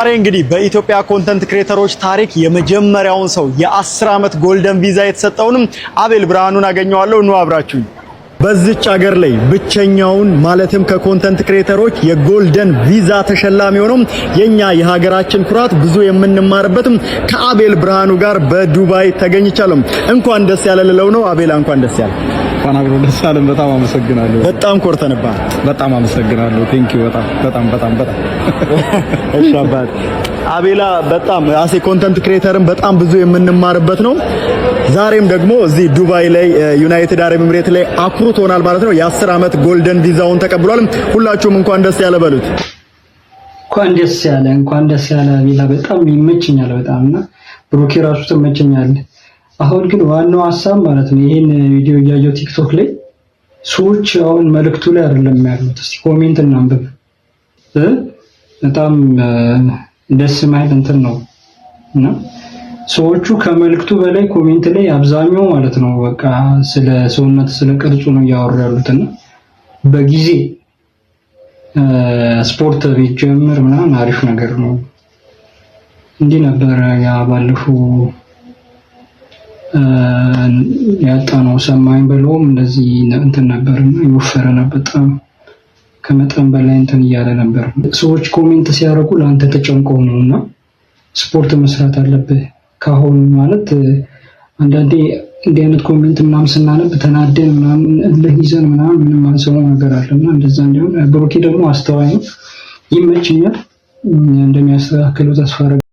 ዛሬ እንግዲህ በኢትዮጵያ content creator ኦች ታሪክ የመጀመሪያውን ሰው የ10 ዓመት golden visa የተሰጠውንም አቤል ብርሃኑን አገኘዋለሁ። ኑ አብራችሁኝ። በዚች አገር ላይ ብቸኛውን ማለትም ከ content creator ኦች የ golden visa ተሸላሚ ሆኖ የኛ የሀገራችን ኩራት፣ ብዙ የምንማርበትም ከአቤል ብርሃኑ ጋር በዱባይ ተገኝቻለሁ። እንኳን ደስ ያለህ ልለው ነው። አቤላ፣ እንኳን ደስ ያለህ። እንኳን አብሮ ደስ አለን። በጣም አመሰግናለሁ። በጣም ኮርተንብሃል። በጣም አመሰግናለሁ። Thank you በጣም በጣም በጣም በጣም። እሺ አባት። አቤላ በጣም as a content creator ም በጣም ብዙ የምንማርበት ነው። ዛሬም ደግሞ እዚህ ዱባይ ላይ፣ ዩናይትድ አረብ ኤምሬት ላይ አኩርቶናል ማለት ነው። የ10 ዓመት golden visa ውን ተቀብሏል። ሁላችሁም እንኳን ደስ ያለህ በሉት። እንኳን ደስ ያለህ፣ እንኳን ደስ ያለህ አቤላ። በጣም ይመችኛል በጣም፣ እና ብሩኬ ራሱ ትመቸኛለህ። አሁን ግን ዋናው ሀሳብ ማለት ነው፣ ይሄን ቪዲዮ እያየው ቲክቶክ ላይ ሰዎች አሁን መልእክቱ ላይ አይደለም ያሉት። እስቲ comment እናንብብ። በጣም ደስ የማይል እንትን ነው፣ እና ሰዎቹ ከመልእክቱ በላይ comment ላይ አብዛኛው ማለት ነው በቃ ስለ ሰውነት፣ ስለ ቅርጹ ነው እያወሩ ያሉት። እና በጊዜ ስፖርት ቢጀምር ምናምን አሪፍ ነገር ነው። እንዲህ ነበረ ያ ባለፈው ያጣነው ሰማኝ ብለውም እንደዚህ እንትን ነበርና የወፈረ ነበር፣ በጣም ከመጠን በላይ እንትን እያለ ነበር። ሰዎች comment ሲያደርጉ ለአንተ ተጨንቀው ነው፣ እና ስፖርት መስራት አለብህ ካሁን። ማለት አንዳንዴ እንዲህ አይነት comment ምናምን ስናነብ ተናደን ምናምን እልህ ይዘን ምናምን ምንም አንሰማው ነገር አለ፣ እና እንደዛ እንዲሆን ብሩኬ ደግሞ አስተዋይ ነው፣ ይመችኛል። እንደሚያስተካክለው ተስፋ አደርጋለሁ።